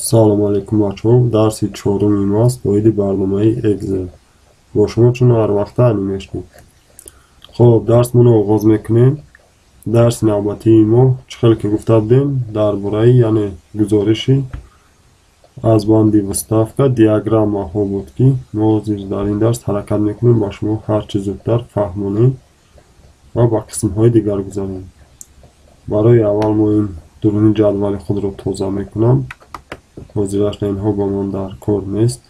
Салом алейкум бачаҳо, дарси чоруми мо аст оиди барномаи Excel. Бо шумо чун ҳар вақта Али мешнед. Хоб, дарсмонро оғоз мекунем. Дарси навбатии мо чӣ хеле ки гуфта будем дар бораи, яъне гузориши аз банди выставка диаграммаҳо буд, ки мо ҳозир дар ин дарс ҳаракат мекунем ба шумо ҳар чӣ зудтар фаҳмонем ва ба қисмҳои дигар гузарем. Барои аввал мо ин дуруни ҷадвали худро тоза мекунам. Ҳозирашна инҳо ба ман дар кор нест.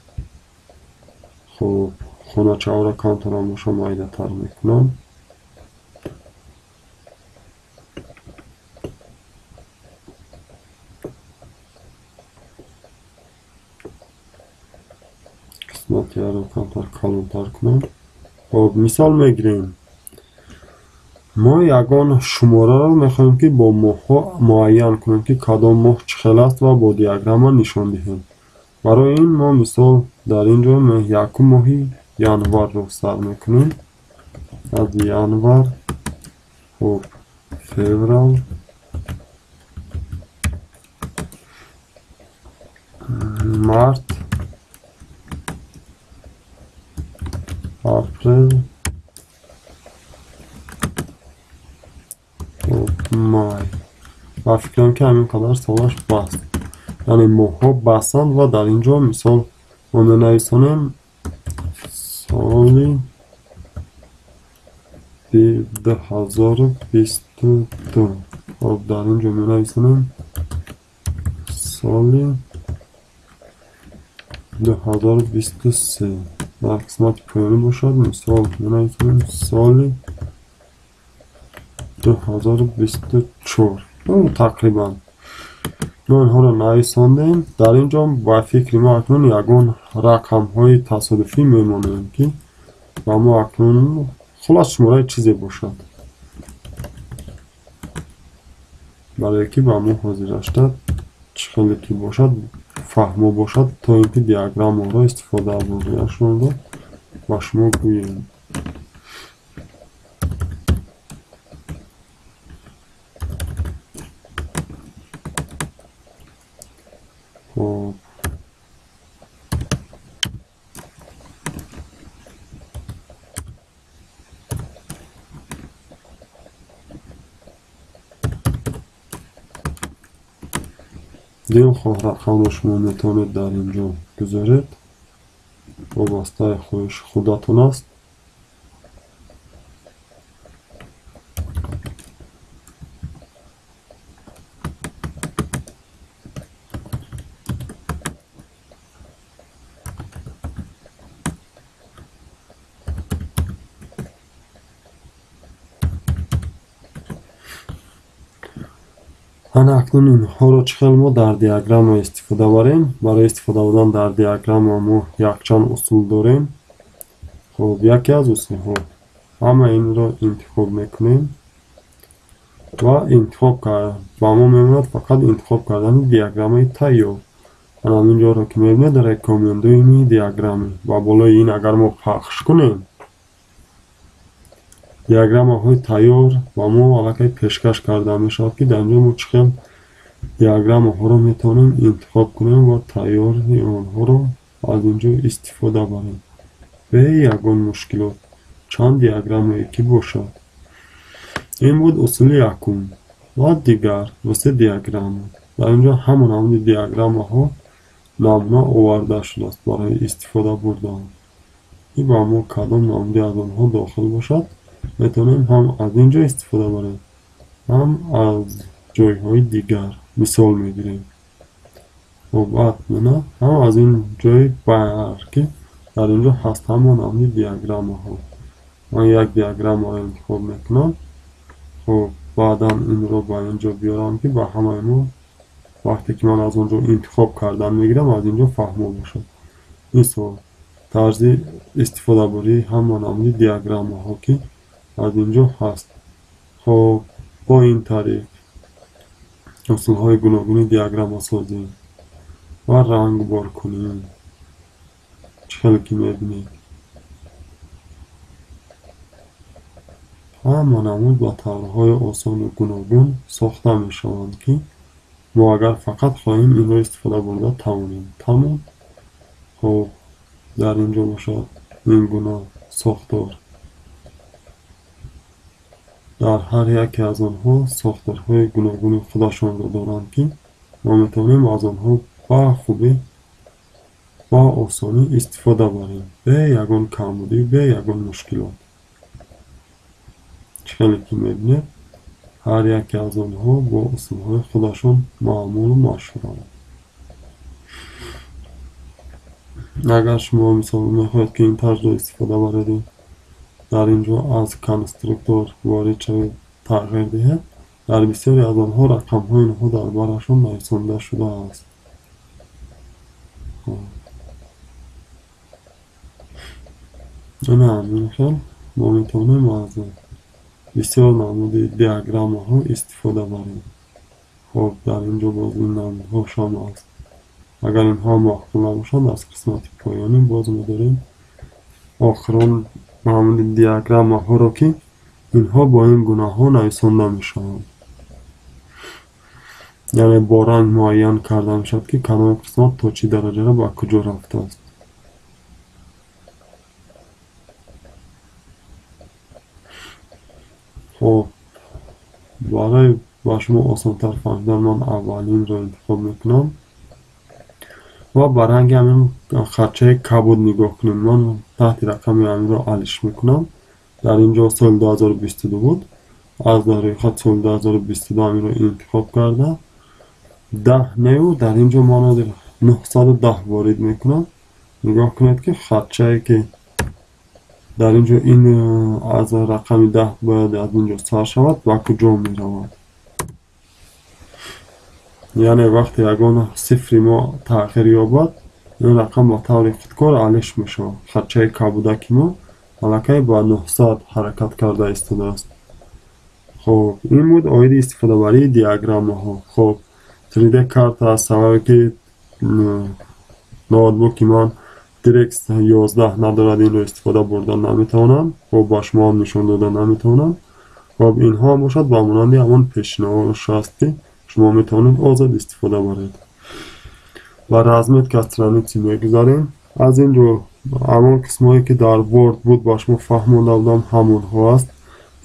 Хоб, хоначаҳоро камтарам боша майдатар мекунам. Қисматиро камтар калонтар кунам. Хоб, мисол мегирем. Мо ягон шумораро мехоҳем, ки бо моҳҳо муайян кунем, ки кадом моҳ чӣ хел аст ва бо диаграмма нишон диҳем. Барои ин мо мисол дар ин ҷо якум моҳи январро сар мекунем. Аз январ, хоб, феврал, март, апрел, май. Ва фикрам ки ҳамин қадар солаш баст. Яъне моҳҳо бастанд ва дар ин ҷо мисол мо менависонем соли 2022. Хоб, дар ин ҷо менависонем соли 2023. Дар қисмати поёнӣ бошад мисол менависонем соли 2024. Тақрибан мо инҳоро нависондем. Дар ин ҷо ба фикри мо акнун ягон рақамҳои тасодуфӣ мемонем, ки ба мо акнун хулос шумораи чизе бошад, барое ки ба мо ҳозирашта чӣ хеле ки бошад фаҳмо бошад, то ин ки диаграммаро истифода бурдашонро ба шумо гӯем. Хоб, дилхоҳ рақамро шумо метавонед дар ин ҷо гузоред, вобастаи хоҳиши худатон аст. Ана акнун инҳоро чӣ хел мо дар диаграмма истифода барем? Барои истифода бурдан дар диаграмма мо якчанд усул дорем. Хоб, яке аз усулҳо ҳама инро интихоб мекунем ва интихоб ба мо мемонад фақат интихоб кардани диаграммаи тайёр. Ана ҳамин ҷоро ки мебинед, рекомендуемые диаграммы. Ба болои ин агар мо пахш кунем, диаграммаҳои тайёр ба мо аллакай пешкаш карда мешавад, ки дар ин ҷо мо чӣ хел диаграммаҳоро метавонем интихоб кунем ва тайёри онҳоро аз ин ҷо истифода барем бе ягон мушкилот, чанд диаграммае ки бошад. Ин буд усули якум. Ва дигар се диаграмма. Дар ин ҷо ҳамон ҳамони диаграммаҳо намуна оварда шудааст барои истифода бурдан. Ин ба мо кадом намуди аз онҳо дохил бошад, метавонем ҳам аз ин ҷо истифода барем, ҳам аз ҷойҳои дигар мисол мегирем. Хоб, атмена ҳам аз ин ҷои бар, ки дар ин ҷо ҳаст ҳамон намуди диаграммаҳо. Ман як диаграммаро интихоб мекунам. Хоб, баъдан инро ба ин ҷо биёрам, ки ба ҳамаи мо вақте ки ман аз он ҷо интихоб кардан мегирам, аз ин ҷо фаҳмо бошад. Мисол тарзи истифодабурии ҳама намуди диаграммаҳо, ки аз ин ҷо ҳаст. Хоб, бо ин тариқ усулҳои гуногуни диаграммасозӣ ва рангборкунӣ чӣ хеле ки мебинед, ҳама намуд ба таврҳои осону гуногун сохта мешаванд, ки Мо агар фақат хоҳем инро истифода бурда тавонем. Тамом. Хоб, дар ин ҷо бошад ин гуна сохтор. Дар ҳар яке аз онҳо сохторҳои гуногуни худашонро доранд, ки мо метавонем аз онҳо ба хубӣ ба осонӣ истифода барем, бе ягон камбудӣ, бе ягон мушкилот. Чӣ хеле ки мебинед, ҳар яке аз онҳо бо усулҳои худашон маъмулу машҳуранд. Агар шумо мисол мехоҳед, ки ин тарзро истифода баред, дар ин ҷо аз конструктор ворид шавед, тағйир диҳед, дар бисёре аз онҳо рақамҳои инҳо дар барашон нависонда шудааст. Ина ҳамин хел мо метавонем аз бисёр намуди диаграммаҳо истифода барем. Хоб, дар ин ҷо боз ин намудҳошам аст. Агар инҳо маъқул набошанд, аз қисмати поёнӣ боз мо дорем охирон намуди диаграммаҳоро, ки инҳо бо ин гунаҳо нависонда мешаванд. Яъне бо ранг муайян карда мешавад, ки кадом қисмат то чӣ дараҷаро ба куҷо рафтааст. Хоб, барои ба шумо осонтар фаҳмидан ман аввалинро интихоб мекунам ва ба ранги ҳамин хатчаи кабуд нигоҳ кунем. Ман таҳти рақами ҳаминро алиш мекунам. Дар ин ҷо соли 2022 буд. Аз рӯйхат соли 2022 ҳаминро интихоб карда, 10 неу дар ин ҷо ман 910 ворид мекунам. Нигоҳ кунед, ки хатчае ки дар ин ҷо ин аз рақами 10 бояд аз ин ҷо сар шавад, ба куҷо меравад. Яъне вақте ягон сифри мо тағйир ёбад, ин рақам ба таври худкор алиш мешавад. Хатчаи кабудаки мо аллакай ба 900 ҳаракат карда истодааст. Хоб, ин буд оиди истифодабарии диаграммаҳо. Хоб, 3D карта аз сабабе ки ноутбуки ман DirectX 11 надорад, инро истифода бурда наметавонам. Хоб, ба шумо ҳам нишон дода наметавонам. Хоб, инҳо ҳам бошад ба монанди ҳамон пешинаҳош аст, ки шумо метавонед озод истифода баред. Ба разметка страницы мегузарем. Аз ин ҷо ҳамон қисмҳое ки дар Word буд ба шумо фаҳмонда будам, ҳамонҳо аст.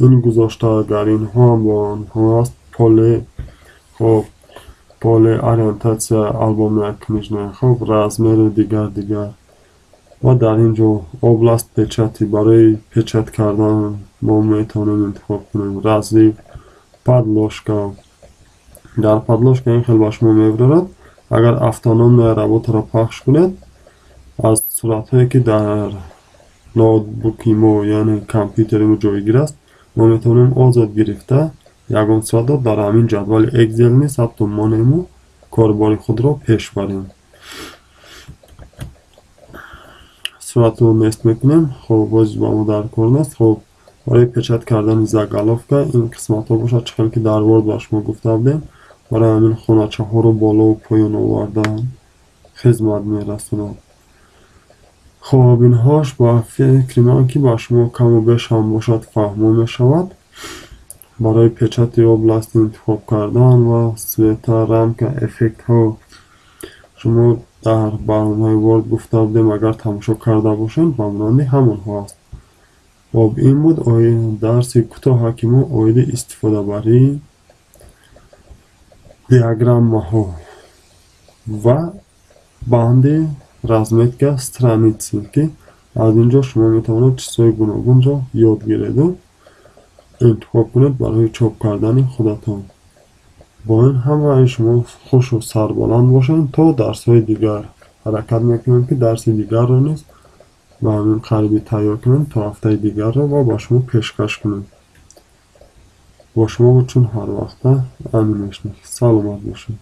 Ин гузошта агар инҳо ҳам бо онҳо аст. Поле, хоб, поле ориентация альбомная книжная, хоб, размеру дигар дигар. Ва дар ин ҷо область печати барои печат кардан мо метавонем интихоб кунем. Разрив, подложка. Дар подложка ин хел ба шумо мебарорад. Агар автономная работаро пахш кунед, аз суратҳое ки дар ноутбуки мо, яъне компютери мо ҷойгир аст, мо метавонем озод гирифта ягон суратро дар ҳамин ҷадвали Excel низ ҳатто монему корбори худро пеш барем. Суратро нест мекунем. Хоб, боз ба мо дар кор нест. Хоб, барои печат кардани заголовка ин қисматҳо бошад, чӣ хел ки дар Word ба шумо гуфта будем, барои ҳамин хоначаҳоро болову поён овардан хизмат мерасонад. Хоб, инҳош ба фикри ман ки ба шумо каму беш ҳам бошад фаҳмо мешавад. Барои печати области интихоб кардан ва цвета, рамка, эффектҳо шумо дар барномаи Word гуфта будем, агар тамошо карда бошед, ба монанди ҳамонҳо аст. Хоб, ин буд дарси кӯтоҳа ки мо оиди истифодабарии диаграммаҳо ва банди разметка страницы, ки аз ин ҷо шумо метавонед чизҳои гуногунро ёд гиреду интихоб кунед барои чоп кардани худатон. Бо ин ҳамаи шумо хушу сарбаланд бошед. То дарсҳои дигар ҳаракат мекунем, ки дарси дигарро низ ба ҳамин қариби тайёр кунем то ҳафтаи дигарро ва ба шумо пешкаш кунем. Бо шумо буд чун ҳар вақта Амин Мешник. Саломат бошед.